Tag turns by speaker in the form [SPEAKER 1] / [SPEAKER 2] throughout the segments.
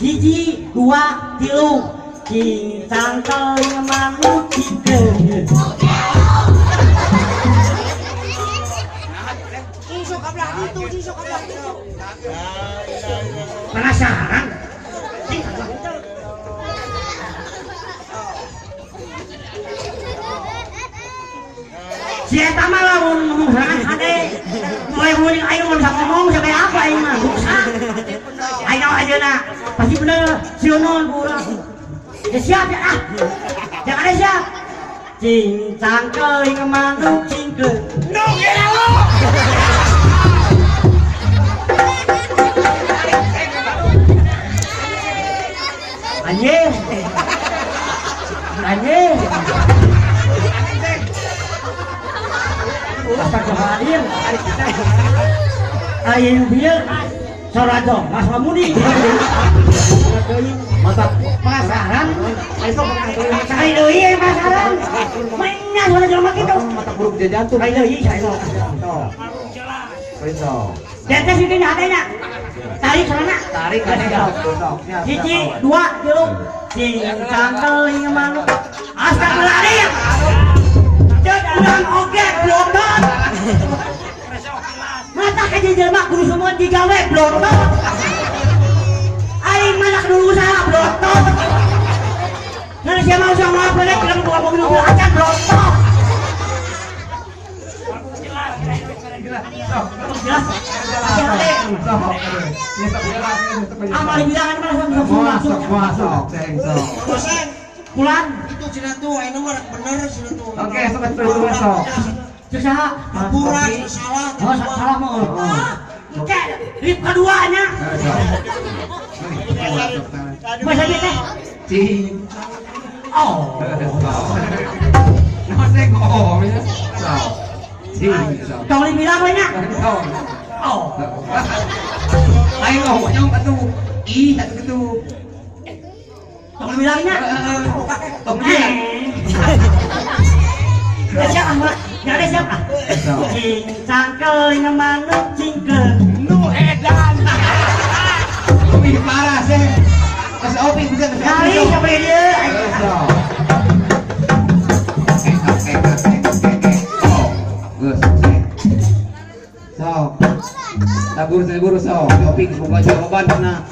[SPEAKER 1] Hiji, dua, tilu. Cincang keling manuk cingkeung. Penasaran? Si eta mah lamun ngomong sorangan hade. Mulai nguling aing mun bisa ngomong sampai apa aing mah rusak. Aing ayeuna pasti bener sieunon ku urang. Ya siap ya ah. Jangan ada siap. Cincang keling manuk cingkeung. Nu gila lu. Anjing. Anjing. Astagfirullahaladzim. Ayo bieu sora dong, Mas Mamudi.
[SPEAKER 2] Mantap.
[SPEAKER 1] Pasaran. Sekali deui aya pasaran. Mainnya suara jelema kitu.
[SPEAKER 2] Mata buruk jajan tuh.
[SPEAKER 1] Sekali deui saya.
[SPEAKER 2] Sok.
[SPEAKER 1] Dete sih nya adanya. Tarik sana.
[SPEAKER 2] Tarik adanya.
[SPEAKER 1] Hiji, dua, tilu. Cincang keling manuk. Astagfirullahaladzim. Ceuk urang oge blotot. Mata ka jelema kudu semua digawe blotot. Aing manak dulu usaha blotot. Nah sia mau sama apa rek lamun buka mobil mobil acan blotot. Jelas. Amal dibilangan mah langsung
[SPEAKER 2] Masuk, seng sok.
[SPEAKER 1] Pulang.
[SPEAKER 3] Itu cina tuh, aing mah bener cina tuh.
[SPEAKER 2] Oke, sok atuh sok.
[SPEAKER 1] Cek saha?
[SPEAKER 3] Hampura salah.
[SPEAKER 1] Oh, salah mah. Oke, rip keduanya. Masa dia teh?
[SPEAKER 2] Cing.
[SPEAKER 1] Oh.
[SPEAKER 2] Nah, seng oh ya. Sok. Cing sok.
[SPEAKER 1] Tong dibilang we nya. Oh.
[SPEAKER 2] Aing oh nyong atuh. Ih, atuh kitu.
[SPEAKER 1] Tong dibilangnya.
[SPEAKER 2] Tong dibilang.
[SPEAKER 1] Siap ah, enggak ada siap ah. Cincang keling manuk cingkeung.
[SPEAKER 2] Nu edan. Lebih parah sih. Mas Opi bisa
[SPEAKER 1] kali sampai dia.
[SPEAKER 2] Sok. Tabur tabur sok. Opi buka jawaban na.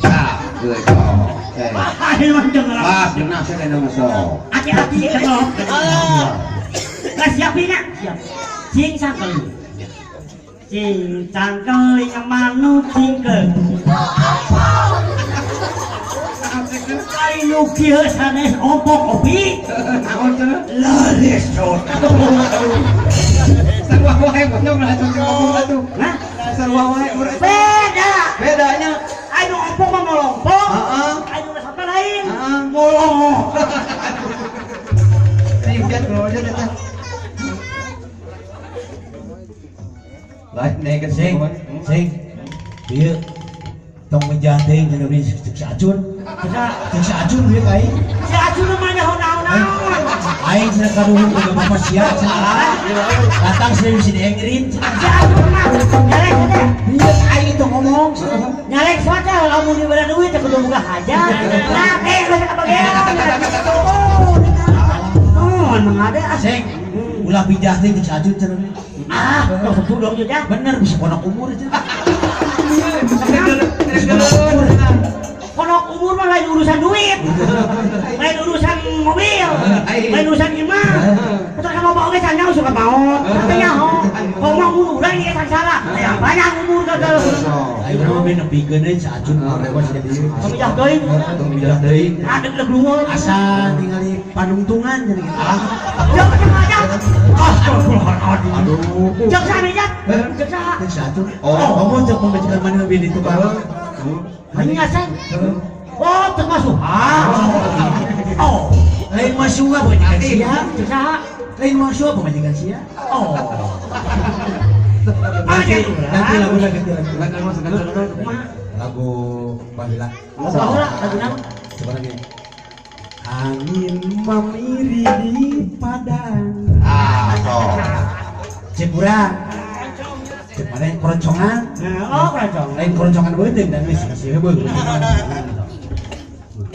[SPEAKER 2] Ah, geus sok. Pas genah saya nama sok.
[SPEAKER 1] Hati-hati sok. Lah siap nya? Siap. Cincang keling. Cincang keling manuk cingkeung. Ayo kieu sanes ompok opi.
[SPEAKER 2] Naon cenah?
[SPEAKER 1] Laris sok.
[SPEAKER 2] Sarua wae bonyong lah sok ngomong atuh.
[SPEAKER 1] Hah?
[SPEAKER 2] Sarua wae urang.
[SPEAKER 1] Beda.
[SPEAKER 2] Bedanya
[SPEAKER 1] anu ompok mah molompok.
[SPEAKER 2] Heeh.
[SPEAKER 1] Anu resep lain.
[SPEAKER 2] Heeh.
[SPEAKER 1] Molongo.
[SPEAKER 2] Singkat aja eta. Lain naik ke
[SPEAKER 4] sing, sing. Ieu tong mejah teuing cenah beli cek si Acun. Cek si Acun ieu ka aing.
[SPEAKER 1] Si Acun mah nyaho naon-naon.
[SPEAKER 4] Aing cenah karuhun boga bapak sia cenah. Datang cenah bisi diengrin cenah.
[SPEAKER 1] Si Acun mah nyalek teh.
[SPEAKER 4] Ieu aing tong ngomong cenah.
[SPEAKER 1] Nyalek saja lamun dibere duit teh kudu boga hajat. Nah, geus kabagean. Oh, emang ada ah.
[SPEAKER 4] Sing, ulah bijah teuing cek si Acun cenah.
[SPEAKER 1] Ah, tong setu dong ya.
[SPEAKER 4] Bener bisa ponok umur cenah.
[SPEAKER 1] Ponok umur mah lain urusan duit, lain urusan mobil, lain urusan imah. Atau sama bawa oge can suka maot, tapi nyaho. Ngomong umur urang ieu sangsara, yang banyak umur gagal.
[SPEAKER 4] Ayo urang mah nepikeun deui si Acun mah rewas jadi.
[SPEAKER 1] Pemijah deui.
[SPEAKER 4] Pemijah deui.
[SPEAKER 1] Ah deg-deg lunga.
[SPEAKER 4] Asa ningali panungtungan jadi gitu. Ah.
[SPEAKER 1] Jok aja. Astagfirullahaladzim.
[SPEAKER 4] Aduh.
[SPEAKER 1] Jok saha mijat? Jok saha?
[SPEAKER 4] Cek si Acun. Oh, ngomong cek pemajikan mana bini itu kan.
[SPEAKER 1] Hanya sen. Oh, cek masuha. Oh.
[SPEAKER 4] Lain masuha pemajikan sia.
[SPEAKER 1] Cek saha?
[SPEAKER 4] Lain masuha pemajikan sia.
[SPEAKER 1] Oh.
[SPEAKER 4] Nanti lagu lagi lagu Baheula.
[SPEAKER 1] Baheula lagu naon?
[SPEAKER 4] Coba lagi. Angin memiri di padang. Ah, sok. Cek urang. Cek mana keroncongan?
[SPEAKER 1] Oh, keroncongan.
[SPEAKER 4] Lain keroncongan beuteung dan geus sih heubeung.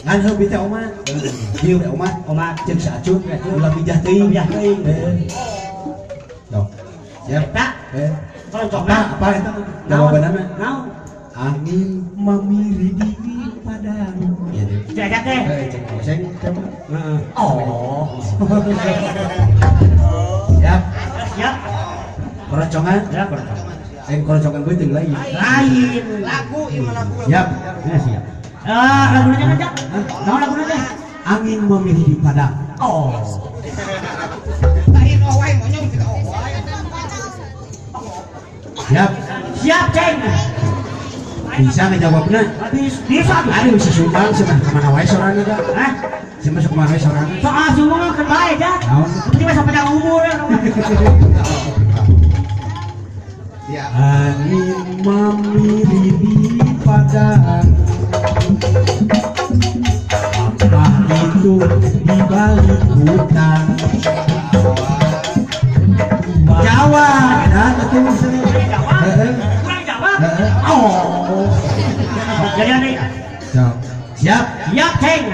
[SPEAKER 4] Ngan heuh teh omat. Dieu teh omat,
[SPEAKER 1] Omat.
[SPEAKER 4] Cek si Acun, ulah bijah teuing.
[SPEAKER 1] Bijah teuing.
[SPEAKER 4] Sok. Siap.
[SPEAKER 1] Eta keroncongan.
[SPEAKER 4] Apa eta? Jawabanna?
[SPEAKER 1] Naon?
[SPEAKER 4] Angin mamiri di padang. Iya deh.
[SPEAKER 1] Cek eta teh.
[SPEAKER 4] Cek oseng coba.
[SPEAKER 1] Heeh. Oh.
[SPEAKER 4] Siap.
[SPEAKER 1] Siap.
[SPEAKER 4] Keroncongan?
[SPEAKER 1] Ya, keroncongan.
[SPEAKER 4] Lain keroncongan beuteung lain.
[SPEAKER 1] Lain.
[SPEAKER 3] Lagu ieu mah lagu.
[SPEAKER 4] Siap.
[SPEAKER 1] Ya, siap. Laguna teh kan, Naon laguna teh?
[SPEAKER 4] Angin memilih di padang.
[SPEAKER 1] Oh.
[SPEAKER 2] Lain oh wae monyong kita oh wae.
[SPEAKER 4] Siap.
[SPEAKER 1] Siap, Ceng.
[SPEAKER 4] Bisa ngejawabna?
[SPEAKER 1] Habis bisa.
[SPEAKER 4] Ada bisa sumbang cenah kemana wae sorana da?
[SPEAKER 1] Hah?
[SPEAKER 4] Sia masuk kemana wae sorana?
[SPEAKER 1] Soal sumbang kan bae, Jat.
[SPEAKER 4] Naon?
[SPEAKER 1] Penting mah sampai umur ya.
[SPEAKER 2] Ya.
[SPEAKER 4] Angin memilih di padang. Apa itu di balik hutan? Jawa. Nah, betul.
[SPEAKER 1] Jawa. Kurang Jawa.
[SPEAKER 4] Oh.
[SPEAKER 1] Jadi aneh.
[SPEAKER 4] Siap.
[SPEAKER 1] Siap, Ceng.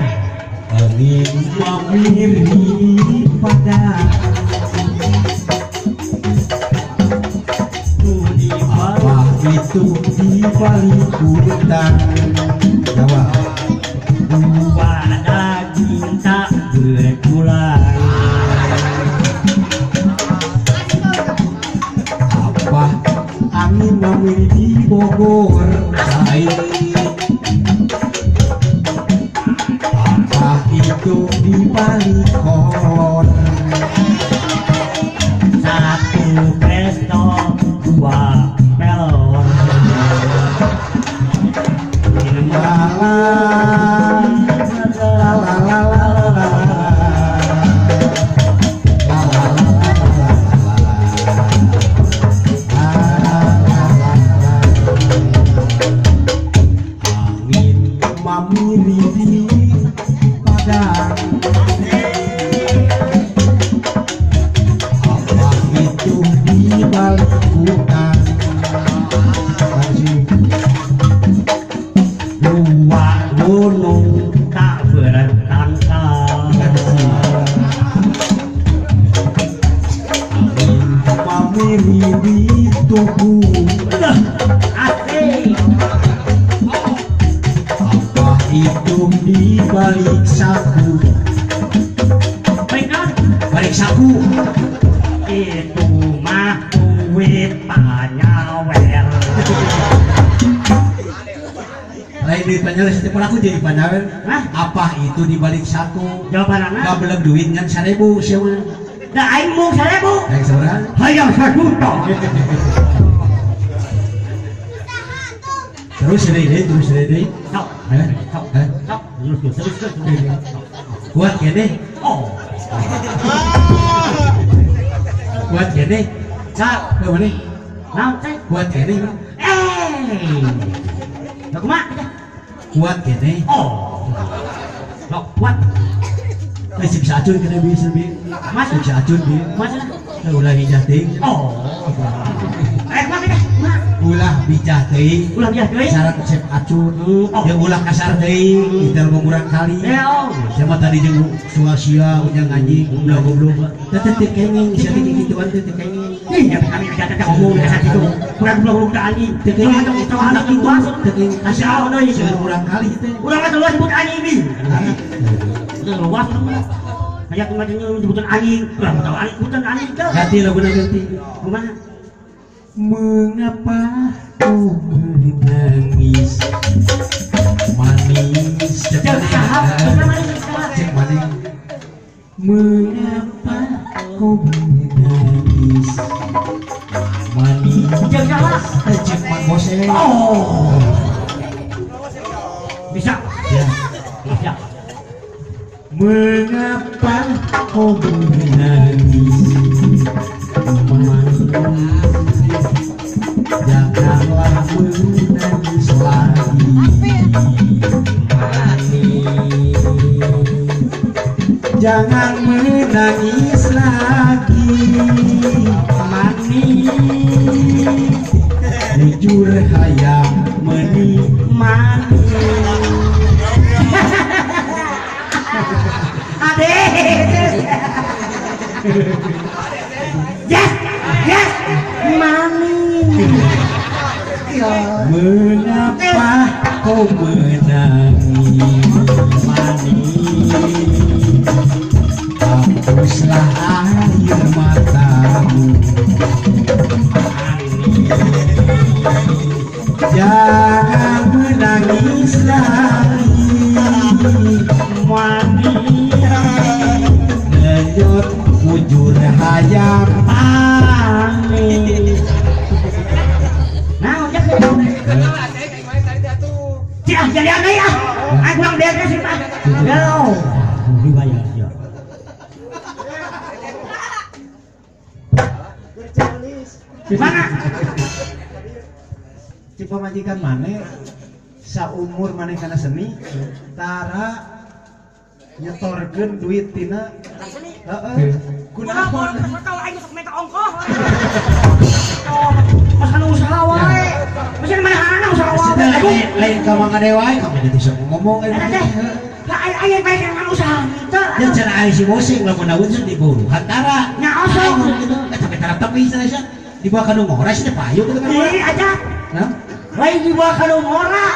[SPEAKER 4] Angin memilih di padang. Apa itu di balik hutan? Jawa.
[SPEAKER 1] Dua daging tak bertulang.
[SPEAKER 4] Apa angin memilih di Bogor? Lain. Apa itu di balik kolor?
[SPEAKER 1] Satu presto, dua pelor.
[SPEAKER 4] La la la la la la la Angin memilih di padang. Apa itu di balik hutan?
[SPEAKER 1] Dua gunung tak bertangkal.
[SPEAKER 4] Angin memilih di tubuh.
[SPEAKER 1] Asik.
[SPEAKER 4] Apa itu di balik saku?
[SPEAKER 1] Baik naon?
[SPEAKER 4] Balik saku.
[SPEAKER 1] Itu mah duit panyawer.
[SPEAKER 4] Lain duit panyawer, setiap aku jadi panyawer.
[SPEAKER 1] Hah?
[SPEAKER 4] Apa itu di balik saku?
[SPEAKER 1] Jawabanana?
[SPEAKER 4] Gak belum duit ngan 1000 siapa?
[SPEAKER 1] Da aing mung 1000.
[SPEAKER 4] Aing sabaraha?
[SPEAKER 1] Hayang 1 juta.
[SPEAKER 4] Terus deui, terus deui.
[SPEAKER 1] Sok.
[SPEAKER 4] Hah?
[SPEAKER 1] Sok.
[SPEAKER 4] Hah?
[SPEAKER 1] Sok. Terus terus terus.
[SPEAKER 4] Kuat kene?
[SPEAKER 1] Oh.
[SPEAKER 4] Kuat kene?
[SPEAKER 1] Sok.
[SPEAKER 4] Kuat mana?
[SPEAKER 1] Naon teh?
[SPEAKER 4] Kuat kene?
[SPEAKER 1] Eh. Lah kumaha teh?
[SPEAKER 4] Kuat kene?
[SPEAKER 1] Oh. Sok kuat.
[SPEAKER 4] Eh sing acun kene bisa bi.
[SPEAKER 1] Mas.
[SPEAKER 4] Sing acun bi.
[SPEAKER 1] Mas lah.
[SPEAKER 4] Ulah bijah teuing.
[SPEAKER 1] Oh. Eh kumaha teh? Kumaha?
[SPEAKER 4] Ulah bijah teuing.
[SPEAKER 1] Ulah bijah teuing.
[SPEAKER 4] Syarat resep acun.
[SPEAKER 1] Oh.
[SPEAKER 4] Jeung ulah kasar teuing, kita ngurang kali.
[SPEAKER 1] Eh oh.
[SPEAKER 4] Sama tadi jeung suasia ujang anjing goblok-goblok. Teh teh kenging, sia teh kikituan teh kenging.
[SPEAKER 1] Ih, ya kami aja teh ngomong kasar kitu. Kurang goblok-goblok teh anjing.
[SPEAKER 4] Teh kenging
[SPEAKER 1] Teu anak luas.
[SPEAKER 4] Teh kenging
[SPEAKER 1] Kasih deui.
[SPEAKER 4] Seueur urang kali teh.
[SPEAKER 1] Urang mah luas sebut anjing bi. Udah luas urang mah. Kayak kemarin nyebutan anjing, urang mah tahu anjing, sebutan anjing teh.
[SPEAKER 4] Ganti laguna ganti.
[SPEAKER 1] Kumaha?
[SPEAKER 4] Mengapa kau menangis manis? Cek
[SPEAKER 1] Cek saha?
[SPEAKER 4] Cek manis. Mengapa kau menangis manis?
[SPEAKER 1] Cek saha?
[SPEAKER 4] Cek Mang Bose.
[SPEAKER 1] Oh. Bisa.
[SPEAKER 4] Ya.
[SPEAKER 1] Bisa.
[SPEAKER 4] Mengapa kau menangis manis? Janganlah menangis lagi manis. Jangan menangis lagi manis.
[SPEAKER 1] Ade. Yes, yes, mami.
[SPEAKER 4] Mengapa kau menangis manis? Hapuslah air matamu manis. Jangan menangis lagi manis. Lenyut bujur hayam
[SPEAKER 1] manis. Nah, cik, jadi aneh ya. Aku kurang beres sih, Pak. Yo, dibayar ya. Mana?
[SPEAKER 2] Cik pamajikan maneh saumur maneh kana seni tara nyetorkeun duit tina heeh. Kunaon?
[SPEAKER 1] Kalau aing sok minta ongkoh. Mas anu usaha wae. Masih mana usaha wae.
[SPEAKER 4] Lain ka Mang Ade wae, kami teh bisa ngomong eta
[SPEAKER 1] teh. Lah aya bae kan usaha henteu.
[SPEAKER 4] Ya cenah ari si bosing lamun naon diburu hantara.
[SPEAKER 1] Nya osok
[SPEAKER 4] gitu. Eta tapi tara tepi cenah dibawa ka nu ngora sih teh payu kitu kan.
[SPEAKER 1] Ih aja.
[SPEAKER 4] Nah,
[SPEAKER 1] lain dibawa ka nu ngora.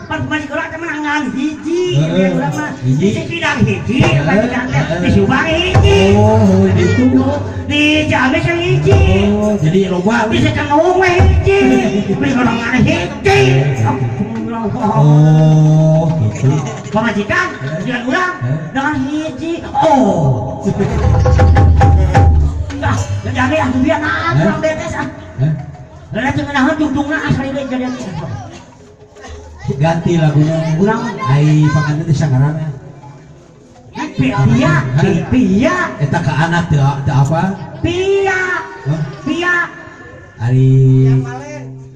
[SPEAKER 1] Pan pamajikan urang teh menangan hiji, urang mah di Cipinang hiji, pamajikan teh di Subang hiji.
[SPEAKER 4] Oh, gitu.
[SPEAKER 1] Di Ciamis yang hiji.
[SPEAKER 4] Oh, jadi loba.
[SPEAKER 1] Di Cengkong mah hiji, di Golongan hiji.
[SPEAKER 4] Oh, gitu.
[SPEAKER 1] Pamajikan dengan urang dengan hiji. Oh. Ah, jadi ah biar ah kurang beres ah. Lah teu ngeunaheun dugdugna asli deui jadi.
[SPEAKER 4] Ganti laguna
[SPEAKER 1] urang
[SPEAKER 4] ai panganten teh sangarana.
[SPEAKER 1] Pia, pia.
[SPEAKER 4] Eta ka anak teu apa?
[SPEAKER 1] Pia. Pia.
[SPEAKER 4] Ari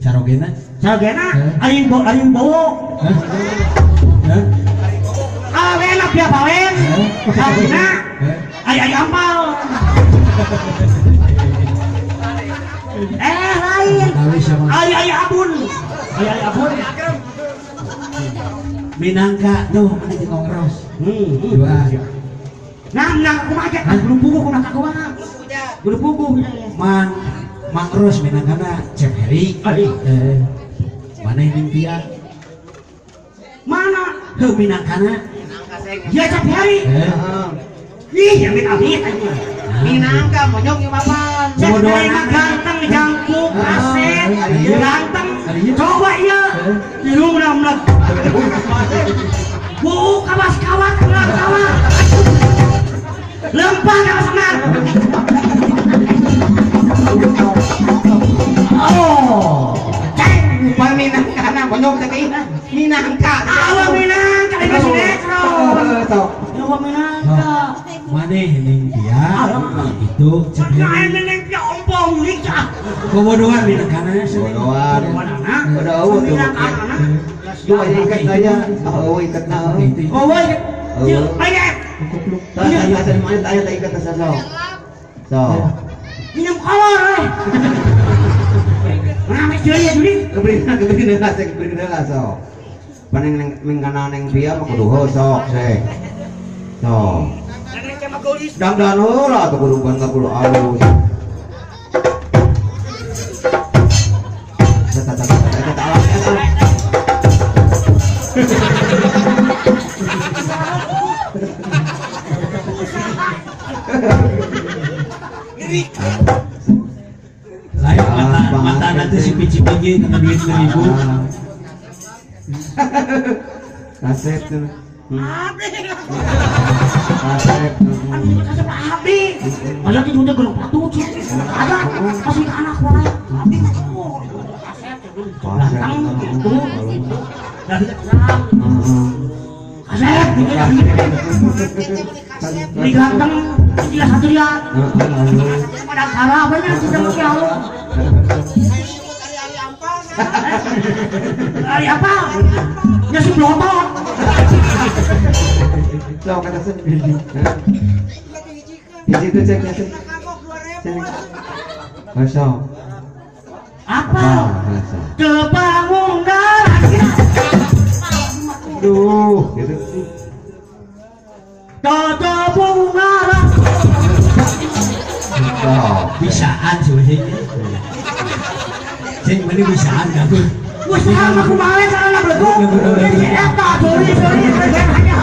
[SPEAKER 4] carogena?
[SPEAKER 1] Carogena ari ari bowo.
[SPEAKER 4] Hah?
[SPEAKER 1] Awena pia balen. Laguna ari ari ampal. Eh lain. Ari ari abun. Ari ari abun.
[SPEAKER 4] Minangka tuh mana jeung ngongros. Dua.
[SPEAKER 1] Nah, minangka kumaha aja? Belum puguh kumaha kumaha. Belum puguh.
[SPEAKER 4] Man Mangros minangkana Cep Heri. Mana yang pia?
[SPEAKER 1] Mana?
[SPEAKER 4] Heuh minangkana.
[SPEAKER 1] Ya Cep Heri. Ih, amit amit aja.
[SPEAKER 2] Minangka monyong ieu mapan.
[SPEAKER 1] Cep Heri mah ganteng jangkung aset, ganteng. Coba ieu. Hidungna mlek. Bu, kawas kawat, kawat kawat. Lempang kawas semar. Oh, ceng.
[SPEAKER 2] Pan minangka monyong teh minangka.
[SPEAKER 1] Awa minangka di sinetron. Awa minangka.
[SPEAKER 4] Maneh ning dia itu cep
[SPEAKER 1] Heri. Ning dia ompong ning cah.
[SPEAKER 4] Kobodoan minangkana.
[SPEAKER 2] Kobodoan. Udah eueuh tuh. Dua ikat aja, oh ikat na.
[SPEAKER 1] Oh, ikat. Ayo.
[SPEAKER 2] Tayo tayo ikat sa so. So.
[SPEAKER 1] Minum kolor eh. Mana deui ya deui?
[SPEAKER 2] Keberi na sek, keberi na so. Paneng mengkana neng pia mah kudu sok sek. So. Dangdan heula atuh kudu ban kudu alus.
[SPEAKER 4] Lain mata nanti si pici-pici kena duit 1000.
[SPEAKER 2] Kasep tuh. Kasep.
[SPEAKER 1] Kasep abdi. Masa tidurnya gerok patut. Ada kasih ke anak wae. Abdi kasep datang gitu. Dari terang. Kasep gitu. Beli ganteng, dia satu dia. Pada kalah banyak sistem kiau. Ari apa? Ya si blotot.
[SPEAKER 2] So kata sendiri. Di situ cek cek. Masa.
[SPEAKER 1] Apa? Kebangunan.
[SPEAKER 2] Duh, gitu.
[SPEAKER 1] Tetep bungarang.
[SPEAKER 4] Bisaan sebenarnya. Sing meni bisaan kabeh.
[SPEAKER 1] Wis sama kumaha sarana bleguk. Eta sorry sorry hanya.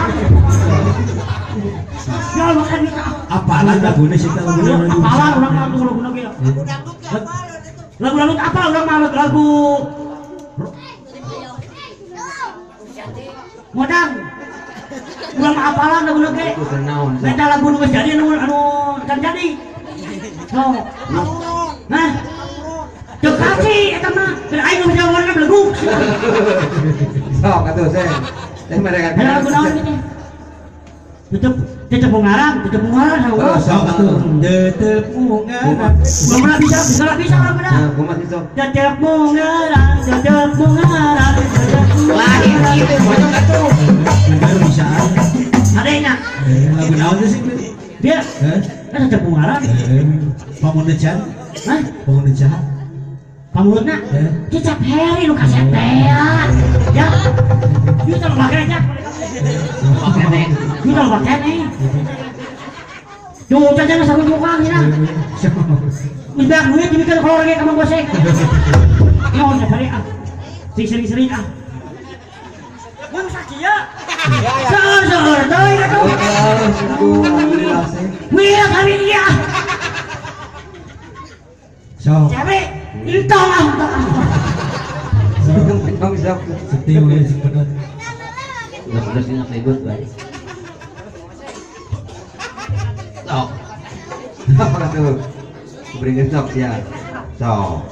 [SPEAKER 1] Ya makan kita.
[SPEAKER 4] Apalan lagune sih lagu
[SPEAKER 1] apalan urang mah laguna ge.
[SPEAKER 3] Lagu dangdut ge apalan itu.
[SPEAKER 1] Lagu dangdut apa urang mah lagu Modang. Urang mah apalan laguna ge. Eta lagu nu geus jadi anu can jadi. So. Nah. Teu kasih eta mah. Aing nu bisa warna bleguk.
[SPEAKER 2] Sok atuh seng. Teh mereka.
[SPEAKER 1] Lagu naon kitu? Tetep bungarang, tetep bungarang sama.
[SPEAKER 4] Sok atuh. Tetep bungarang.
[SPEAKER 1] Kumaha bisa, bisa bisa kumaha.
[SPEAKER 2] Nah, kumaha sih sok.
[SPEAKER 1] Tetep bungarang, tetep bungarang, tetep
[SPEAKER 2] Lain kitu bonyok atuh.
[SPEAKER 4] Bener bisaan.
[SPEAKER 1] Adenya.
[SPEAKER 4] Lagu naon sih?
[SPEAKER 1] Dia.
[SPEAKER 4] Heh.
[SPEAKER 1] Kan tetep bungarang.
[SPEAKER 4] Pamundecan.
[SPEAKER 1] Hah?
[SPEAKER 4] Pamundecan.
[SPEAKER 1] Pamulutna? Cicap Heri nu kasep teh. Ya. Ieu teh make nya. Ieu teh make nih. Duh, cacan sarung tukang nya. Geus beak duit dibikeun kolor ge ka Mang Gosek. Naon teh bari ah. Sing sering-sering ah. Mun sakieu. Seueur-seueur teuing atuh. Wih, kami dia.
[SPEAKER 4] Sok.
[SPEAKER 1] Cewek, entong ah, entong ah.
[SPEAKER 2] Entong sok.
[SPEAKER 4] Setiu ya sing bener.
[SPEAKER 2] Terus ini ribut bae. Sok. Apa tuh? Bringin sok ya. Sok.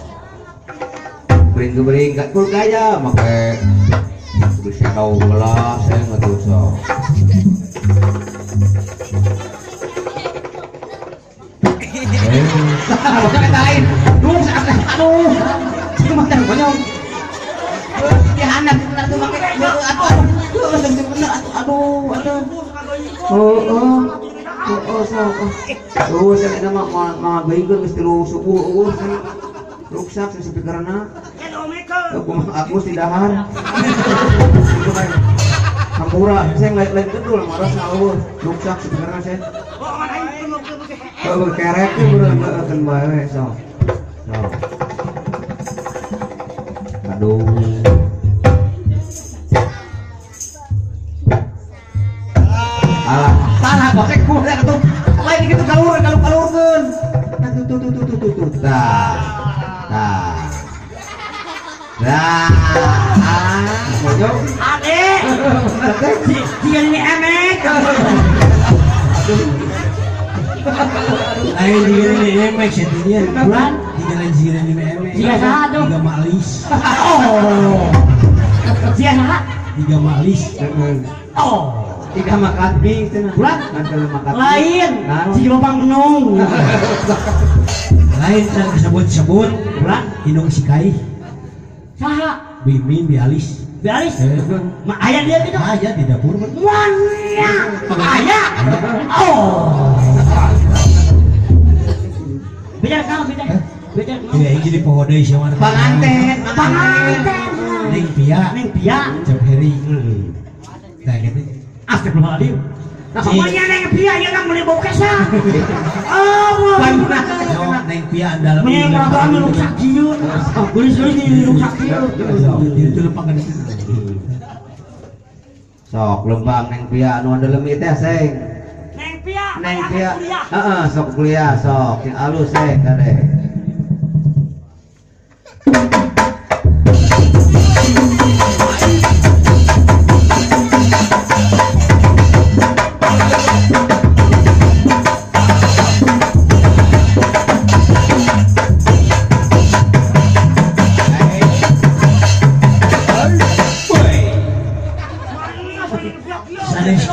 [SPEAKER 2] Bring-bring gak kul gaya make bisa kau gelas saya nggak sok. Bocah lain. Duh, aduh. Cuma teh bonyong. Ya anak bener tuh make atuh. Bener atuh aduh aduh. Oh oh. Oh sok. Oh saya nama mah baikeun geus tilu subuh eueuh. Ruksak sapikerna. Kumaha aku di dahar. Hampura, saya lain gedul maras eueuh. Ruksak sapikerna saya. Kalau kerek tuh bener-bener bae sok. Sok. Aduh. Alah, salah gosek ku atuh. Lain kitu kalur kalurkeun. Nah tuh tuh tuh tuh tuh tuh. Tah. Tah. Nah, ah, mojok.
[SPEAKER 1] Ade. Si ini emek.
[SPEAKER 4] Lain jigana ini emek setinya.
[SPEAKER 1] Bulan?
[SPEAKER 4] Jigana jigana ini emek.
[SPEAKER 1] Jiga saha tuh?
[SPEAKER 4] Tiga maklis.
[SPEAKER 1] Oh. Jiga saha?
[SPEAKER 4] Tiga maklis.
[SPEAKER 1] Oh.
[SPEAKER 2] Tiga makatbi cenah.
[SPEAKER 1] Bulan? Lain. Jiga bapang enung.
[SPEAKER 4] Lain can disebut-sebut.
[SPEAKER 1] Bulan?
[SPEAKER 4] Indung sikai.
[SPEAKER 1] Saha?
[SPEAKER 4] Bimin bialis.
[SPEAKER 1] Bialis? Ma aya dia gitu?
[SPEAKER 4] Aya di dapur.
[SPEAKER 1] Wanya. Aya. Oh. Beda kau beda. Beda.
[SPEAKER 4] Ya ini di poho deui sia mah.
[SPEAKER 2] Panganten,
[SPEAKER 1] panganten.
[SPEAKER 4] Ning pia,
[SPEAKER 1] ning pia.
[SPEAKER 4] Cep Heri. Nah gitu.
[SPEAKER 1] Astagfirullahaladzim. Pokoknya neng pia ya nang meuli bau kesa. Oh,
[SPEAKER 4] neng pia andal.
[SPEAKER 1] Meni meraba anu rusak kieu. Geulis-geulis di rusak kieu.
[SPEAKER 4] Itu lempang kan.
[SPEAKER 2] Sok lempang neng pia anu andalem ieu teh seng.
[SPEAKER 1] Neng pia,
[SPEAKER 2] neng pia. Heeh, sok kuliah sok yang alus seng kade.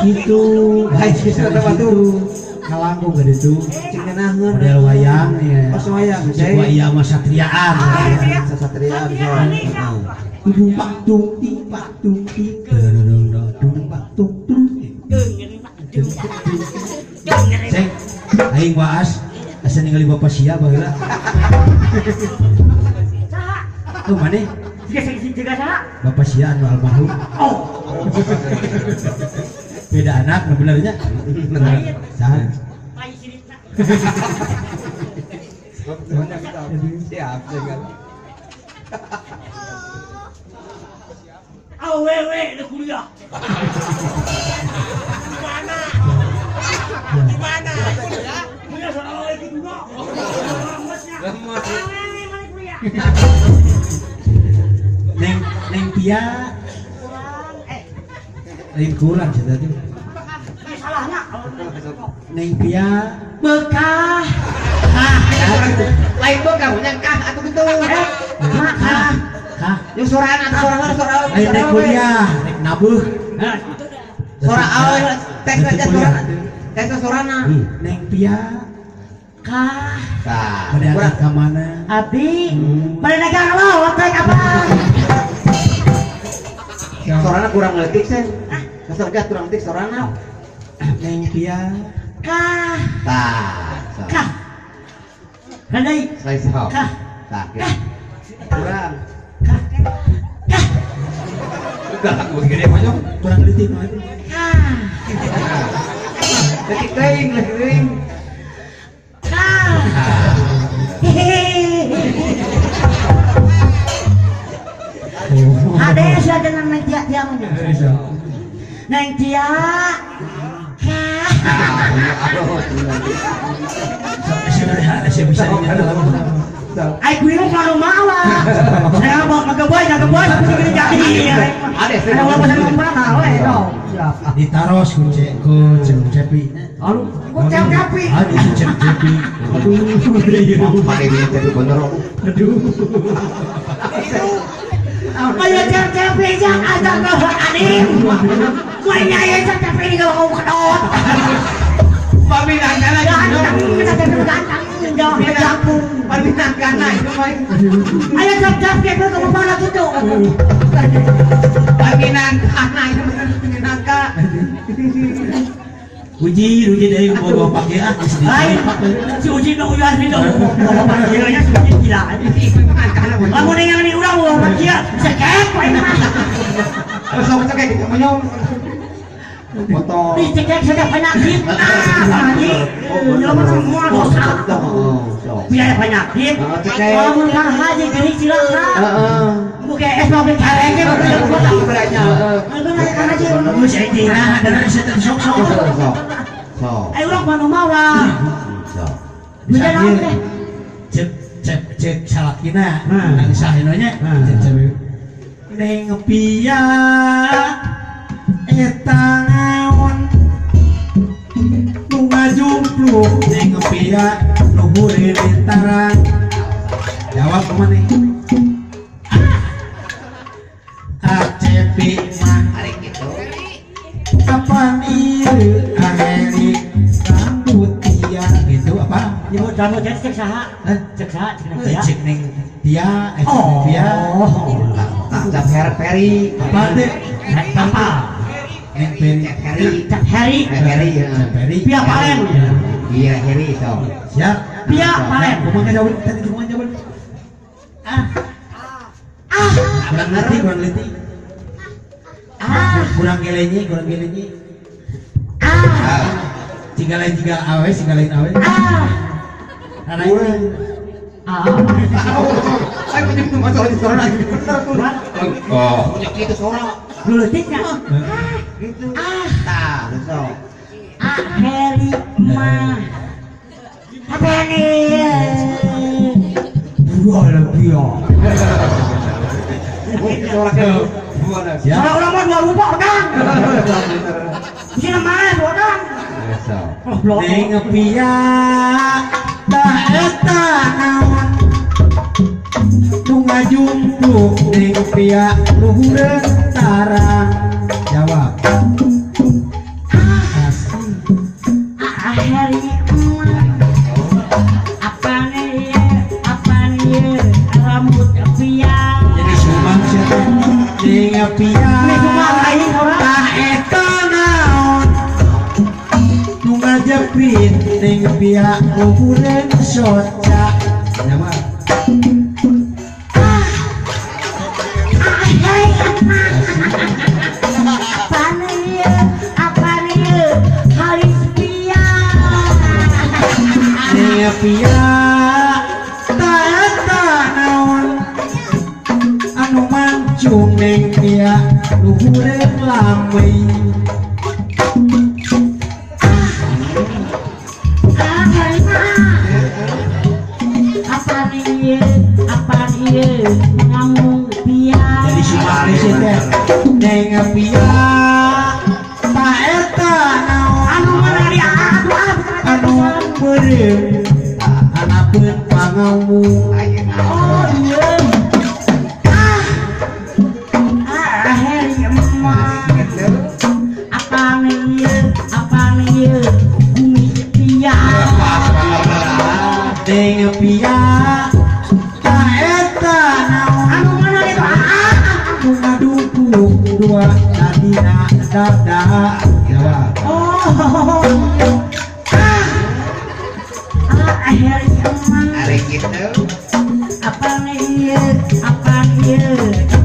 [SPEAKER 4] Itu, itu kalangkung gede tuh, model wayang ya,
[SPEAKER 2] wayang,
[SPEAKER 4] coba iya sama satriaan,
[SPEAKER 2] satriaan,
[SPEAKER 4] dung pak tung ting pak tung ting, dung dung pak tung tung, cek, aing waas, asa ningali bapak sia baheula, tuh mana? Bapak sia anu almarhum.
[SPEAKER 1] Oh.
[SPEAKER 4] Beda anak nu benernya. Saha?
[SPEAKER 1] Tai siritna.
[SPEAKER 2] Siap dengan.
[SPEAKER 1] Awewe di kuliah.
[SPEAKER 3] Di mana? Di mana?
[SPEAKER 1] Kuliah soal awewe itu juga. Lemesnya. Awewe mana kuliah?
[SPEAKER 4] Neng neng Pia. Lain kurang sih tadi.
[SPEAKER 1] Salahnya.
[SPEAKER 4] Neng Pia
[SPEAKER 1] bekah.
[SPEAKER 2] Lain bekah punya kah atau gitu.
[SPEAKER 1] Kah.
[SPEAKER 4] Kah.
[SPEAKER 2] Yang soraan atau soraan soraan.
[SPEAKER 4] Lain naik kuliah, naik nabuh.
[SPEAKER 2] Sora awal tes aja sorana. Tes sorana.
[SPEAKER 4] Neng Pia
[SPEAKER 1] kah.
[SPEAKER 2] Kah.
[SPEAKER 4] Pada ka mana?
[SPEAKER 1] Abi, pada dagang lo, waktu apa?
[SPEAKER 2] Sorana kurang leutik sih. Kasar kurang leutik sorana.
[SPEAKER 4] Neng Pia
[SPEAKER 1] kah.
[SPEAKER 2] Tah.
[SPEAKER 1] Kah. Handai.
[SPEAKER 2] Kah.
[SPEAKER 1] Kah.
[SPEAKER 2] Kurang.
[SPEAKER 1] Kah. Kah.
[SPEAKER 2] Udah aku gede monyong.
[SPEAKER 4] Kurang leutik mah.
[SPEAKER 1] Kah.
[SPEAKER 2] Leutik teuing, leutik teuing.
[SPEAKER 1] Kah. Hehehe. Ada yang sudah dengan Neng Tia Tia mana? Neng Tia. Kah.
[SPEAKER 4] Saya bisa
[SPEAKER 1] Ai kuwi mah rumah lah. Saya mau ngegeboy, ngegeboy tapi jadi.
[SPEAKER 2] Ada
[SPEAKER 1] saya mau pesan mana we dong.
[SPEAKER 4] Siap. Ditaros ku cek ku cek cepi.
[SPEAKER 1] Aduh, ku cek cepi.
[SPEAKER 4] Aduh, cek cepi. Aduh,
[SPEAKER 2] pakai minyak cepi bener aku.
[SPEAKER 4] Aduh.
[SPEAKER 1] Ayo cek cepi jangan ada bawa anim. Gue nyai cek cepi ini kalau kau kedot.
[SPEAKER 2] Paminang kana.
[SPEAKER 1] Ganteng, ganteng, ganteng.
[SPEAKER 2] Paminang kana itu mah.
[SPEAKER 1] Ayo cek cepi ke mana tuh?
[SPEAKER 2] Paminang kana itu paminang ka.
[SPEAKER 4] Uji, uji dari bawa pakai ah.
[SPEAKER 1] Lain, si Uji dong udah sih dong. Bawa pakaiannya si Uji gila. Lamun yang ini udah bawa pakaian, cekek, paling mah.
[SPEAKER 2] Sok cekek gitu monyong. Foto.
[SPEAKER 1] Dicekek sudah penyakit. Ah, haji. Jelema semua dosa. Biaya penyakit. Lamun kang haji geuning cilaka.
[SPEAKER 2] Heeh.
[SPEAKER 1] Buke es mah beli karenge mah beli kota. Bener kang haji.
[SPEAKER 4] Geus euy nah, dari setan sok-sok.
[SPEAKER 2] Sok.
[SPEAKER 1] Ayo urang mah mawa.
[SPEAKER 2] Sok.
[SPEAKER 1] Bisa naon teh?
[SPEAKER 4] Cek cek cek salakina nang sahina nya. Cek cek. Neng Pia eta naon nu ngajumpluk neng Pia luhure tarang. Jawab kumaha nih? Acepi mah
[SPEAKER 2] Arek kitu.
[SPEAKER 4] Kapan ieu aheri rambut tia gitu apa?
[SPEAKER 1] Ibu rambut cek cek saha? Cek saha cek neng Pia.
[SPEAKER 4] Cek neng Pia, cek neng Pia.
[SPEAKER 2] Cak Peri.
[SPEAKER 4] Apa teh?
[SPEAKER 1] Apa?
[SPEAKER 4] Neng Peri.
[SPEAKER 2] Heri.
[SPEAKER 1] Cak Heri.
[SPEAKER 2] Heri.
[SPEAKER 4] Peri.
[SPEAKER 1] Pia Palen.
[SPEAKER 2] Iya Heri sok.
[SPEAKER 4] Siap.
[SPEAKER 1] Pia Palen.
[SPEAKER 4] Kumaha jawab tadi kumaha jawab?
[SPEAKER 1] Ah. Ah.
[SPEAKER 4] Kurang leutik, kurang leutik.
[SPEAKER 1] Ah.
[SPEAKER 4] Kurang gelenyi, kurang gelenyi.
[SPEAKER 1] Ah.
[SPEAKER 4] Jika lain jika awe, jika lain awe.
[SPEAKER 1] Ah.
[SPEAKER 4] Rada ini.
[SPEAKER 1] Ah.
[SPEAKER 2] Ayo punya masalah di sorana bener tuh. Oh, punya kitu sora.
[SPEAKER 1] Lu leutiknya.
[SPEAKER 2] Gitu.
[SPEAKER 1] Ah.
[SPEAKER 2] Tah, sok.
[SPEAKER 1] Ah Heri mah. Apa nih? Dua lebih ya.
[SPEAKER 4] Ya.
[SPEAKER 1] Kalau orang mah dua rupa odang. Sini mana dua odang?
[SPEAKER 4] Neng Pia tah eta naon nu ngajumpluk neng Pia luhureun tarang. Jawab.
[SPEAKER 1] Ah Heri mah. Apa nih? Apa nih? Rambut Pia.
[SPEAKER 4] Jadi sumang sia teh. Neng Pia tah eta naon nu ngajepit neng Pia luhureun soca. Jawab.
[SPEAKER 1] Apa nih? Apa nih?
[SPEAKER 4] hureng lamei.
[SPEAKER 1] Apa ieu ngamung pia.
[SPEAKER 4] Jadi si Maris teh neng pia ta eta naon
[SPEAKER 1] anu mana di
[SPEAKER 4] anu beureum anapeun pangamu.
[SPEAKER 1] Oh iya. Ah heri emak. Apa ieu bumi pia.
[SPEAKER 4] Neng pia ta eta naon
[SPEAKER 1] anu mana itu
[SPEAKER 4] anu ngadukung dua tadina dada.
[SPEAKER 1] Oh ah heri emak.
[SPEAKER 2] Ari kitu.
[SPEAKER 1] Apa ieu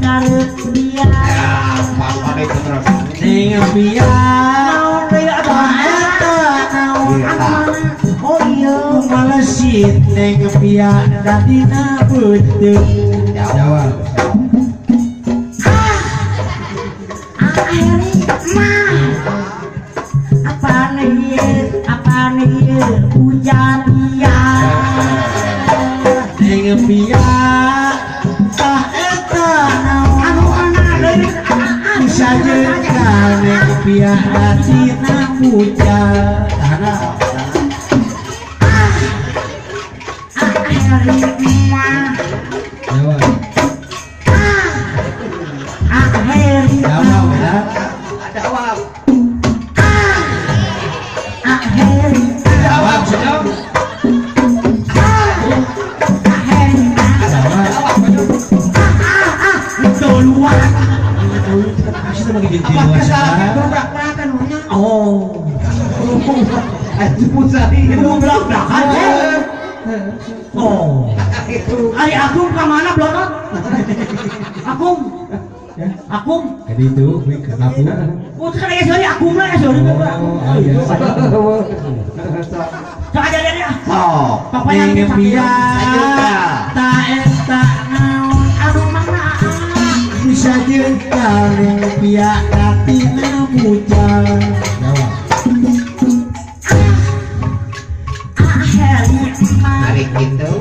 [SPEAKER 1] karep dia.
[SPEAKER 2] Apa itu terus.
[SPEAKER 4] Neng pia
[SPEAKER 1] naon deui
[SPEAKER 4] ta eta naon
[SPEAKER 1] Oh iya
[SPEAKER 4] malesit neng pia dadina beuteung. Jawab.
[SPEAKER 1] Ah heri mah. Apa ieu hujan dia.
[SPEAKER 4] Neng pia ta eta naon
[SPEAKER 1] anu mana deui
[SPEAKER 4] bisa jengkal neng pia dadina hujan.
[SPEAKER 1] Oh, ari akum ka mana blotot? Akum. Akum.
[SPEAKER 4] Jadi itu kuwi kenapa?
[SPEAKER 1] Oh, kan aya seuri akum lah seuri.
[SPEAKER 4] Oh, iya.
[SPEAKER 1] Sok aja dia.
[SPEAKER 2] Sok.
[SPEAKER 1] Papaya
[SPEAKER 4] Neng pia ta eta naon
[SPEAKER 1] anu mana
[SPEAKER 4] bisa jengkal neng pia datina bujal. Jawab.
[SPEAKER 1] Ah heri emak.
[SPEAKER 2] Ari kitu.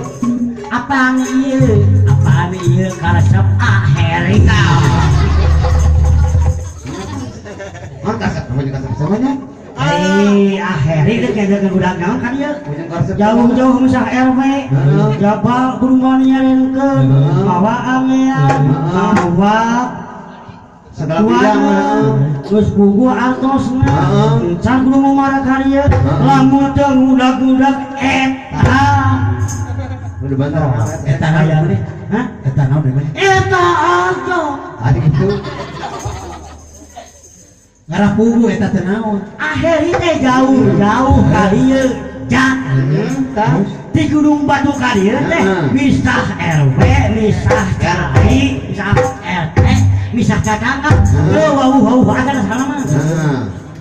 [SPEAKER 1] Apaan ieu karesep ah heri.
[SPEAKER 2] Oh, kasep namanya kasep samanya.
[SPEAKER 1] Eh, ah heri teh kaya budak naon kan ieu? Jauh-jauh misah RW, jabal kudu nyarenkeun, mawa amean, mawa
[SPEAKER 2] segala bidang,
[SPEAKER 1] terus buku artosna, can kudu ngomara ka dieu, lamun teu ngudag-ngudag eta.
[SPEAKER 2] Udah bantar.
[SPEAKER 4] Eta naon deui?
[SPEAKER 1] Hah?
[SPEAKER 4] Eta naon deui?
[SPEAKER 1] Eta aja.
[SPEAKER 2] Ari kitu.
[SPEAKER 4] Ngarah pugu eta teh naon?
[SPEAKER 1] Aheri teh jauh-jauh ka dieu. Jak. Di Gunung Batu ka dieu teh misah RW, misah cai, misah RT, misah tetangga. Teu wauh-wauh ada salah mah.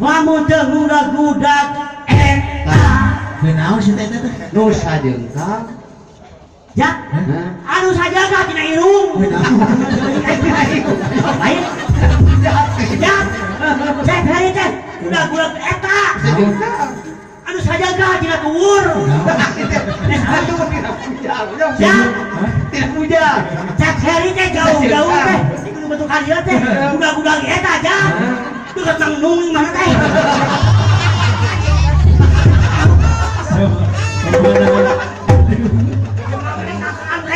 [SPEAKER 1] Lamun teu ngudag-ngudag eta.
[SPEAKER 4] Kunaon sih teh eta teh?
[SPEAKER 2] Nu sajengkal.
[SPEAKER 1] Jak. Anu sajaga tina irung. Lain. Jak. Cek hari teh udah-udah eta. Anu sajaga tina tuur. Jak.
[SPEAKER 2] Tidak puja.
[SPEAKER 1] Cek hari teh jauh-jauh teh di Gunung Batu ka dieu teh udah-udah eta jak. Teu nang nung mana teh.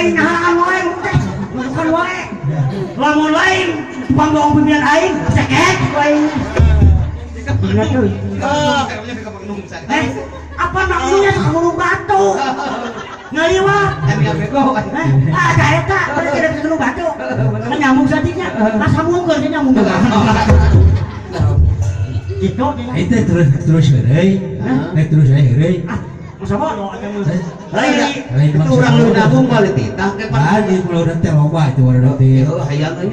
[SPEAKER 1] Aing nahaan wae teh. Masukan wae. Lamun lain panggoong pimpinan aing cekek aing. Bener tuh. Apa maksudnya ke Gunung Batu? Ngaliwat. Ah, ada eta, bener ke Gunung Batu. Kan nyambung sadinya. Pas sambung geus nyambung. Gitu.
[SPEAKER 4] Itu terus heureuy. Nek terus heureuy.
[SPEAKER 1] Ah, masa bodoh atuh mah. Lain
[SPEAKER 2] Itu urang lu nabung mah dititah ke
[SPEAKER 4] Pak. Di pulau teh loba itu warna teh.
[SPEAKER 2] Hayang.